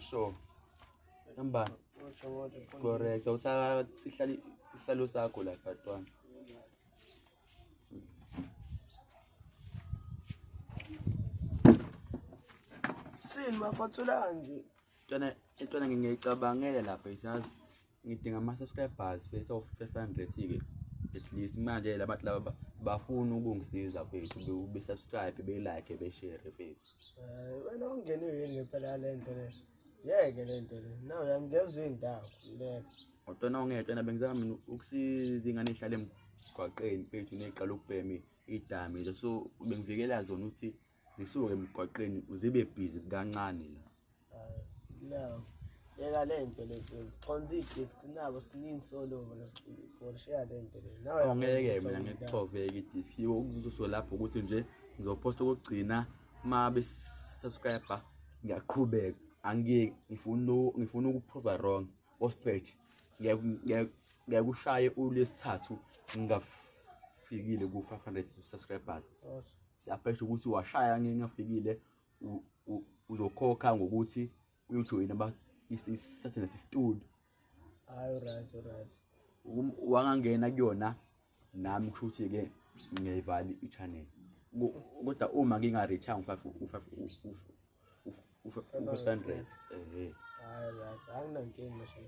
Sure. Hamba. Correct. Awuthatha isihlalo isihlalo sakho lapha ntwana. Sini bafathula kanje. Ntwana ntwana ngingayicabangela lapha isazi. Ngidinga ama-subscribers mfethu awu-500 ke at least manje labantu laba bafuna ukungisiza mfethu be-subscribe be-like be-share mfethu. Eh wena ungenwe yini ngempela le nto le? Yeke le nto le. Nawe uyangeza iy'ndawo khululeka. Ntwana ongeke ntwana bengizama mina ukusiza ingane ehlala emgwaqeni mfethu neqala ukubhema idakamizwa so bengivikela zona ukuthi zisuke emgwaqeni zibe busy kancane la. No. Yeka le nto le sichonza idisk nabo siningi solo wena sicula ibhola shiya le nto le. Nawe Angeke mina ngikuxoveke idisk yiwo ukuzosuka lapho ukuthi nje ngizophosta okugcina uma be-subscribe ngiyaqhubeka angiyeki ngifuna ngifuna ukuprova wrong ospet ngeke ushaye ulwesithathu ngingafikile ku-500 subscribers siyabhesha ukuthi washaya ngingafikile uzokhokha ngokuthi uyojoyina isathe nathi isitudio. Hayi right right. Wangangena kuyona nami kusho ukuthi-ke ngiyayivala i-channel kodwa uma nginga-reach-anga u-500 ehe. Hayi right anginankinga nje.